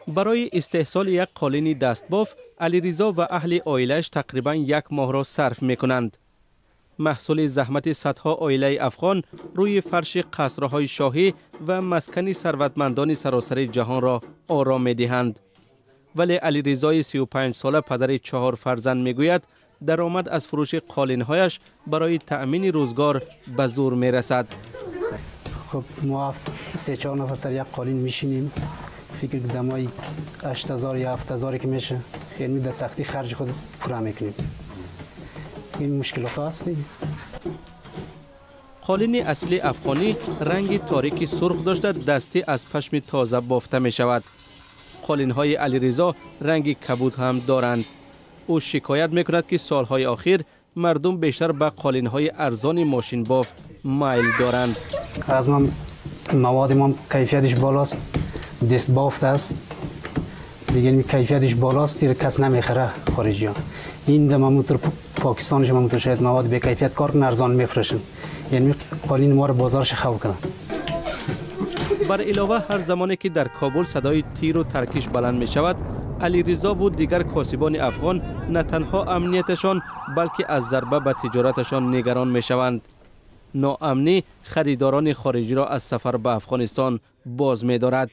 Барои истеҳсоли як қолини дастбоф Алиризо ва аҳли оилааш тақрибан як моҳро сарф мекунанд. Маҳсули заҳмати садҳо оилаи афғон рӯи фарши қасрҳои шоҳӣ ва маскани сарватмандони саросари ҷаҳонро ором медиҳанд. Вале Алиризои 35 сола, падари чаҳор фарзанд, мегӯяд, даромад аз фурӯши қолинҳояш барои таъмини рӯзгор ба зӯр мерасад. Хуб, мо ҳафт, се чор нафар сар як қолин мешинем. Фикр дамои 8000 ё 7000 ки меша, яъне дар сахтӣ харҷи худ пурра мекунем. Ин мушкилот ҳаст. Қолини асли афғонӣ ранги торики сурх дошта, дастӣ аз пашми тоза бофта мешавад. Қолинҳои Алиризо ранги кабуд ҳам доранд. Ӯ шикоят мекунад, ки солҳои охир мардум бештар ба қолинҳои арзони мошинбоф майл доранд. Аз мо маводи мо кайфияташ болост, дастбофт аст دیگه، کیفیتش بالاست، دیگه کس نمیخره خارجی ها. این دم همونطور پاکستانش همونطور شاید مواد به کیفیت کار ارزان میفروشن، یعنی قالین ما رو بازارش خو کردن. бар илова, ҳар замоне ки дар Кобул садои тиру таркиш баланд мешавад, Алиризо ву дигар косибони афғон на танҳо амнияташон, балки аз зарба ба тиҷораташон нигарон мешаванд. Ноамнӣ харидорони хориҷиро аз сафар ба Афғонистон боз медорад.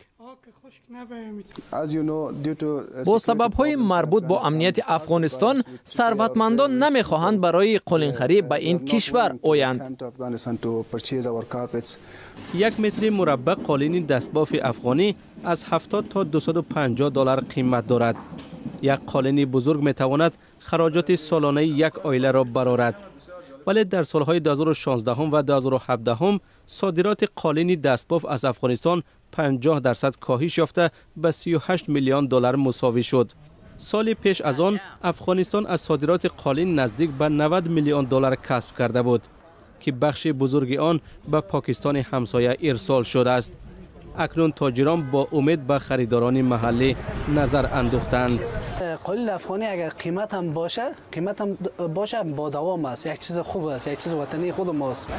Бо сабабҳои марбут бо амнияти Афғонистон сарватмандон намехоҳанд барои қолинхарӣ ба ин кишвар оянд. 1 метри мураббаъ қолини дастбофи афғонӣ аз 70 то 250 доллар қимат дорад. Як қолини бузург метавонад хароҷоти солонаи як оиларо барорад. Вале дар солҳои 2016 ва 2017 содироти қолини дастбоф аз Афғонистон 50% коҳиш ёфта, ба 38 миллион доллар мусовӣ шуд. Соли пеш аз он Афғонистон аз содироти қолин наздик ба 90 миллион доллар касб карда буд, ки бахши бузурги он ба Покистони ҳамсоя ирсол шудааст. Акнун тоҷирон бо умед ба харидорони маҳаллӣ назар андӯхтанд. قالین افغانی اگر قیمت هم باشه، قیمت هم باشه، با دوام است. یک چیز خوب است، یک چیز وطنی خود ماست.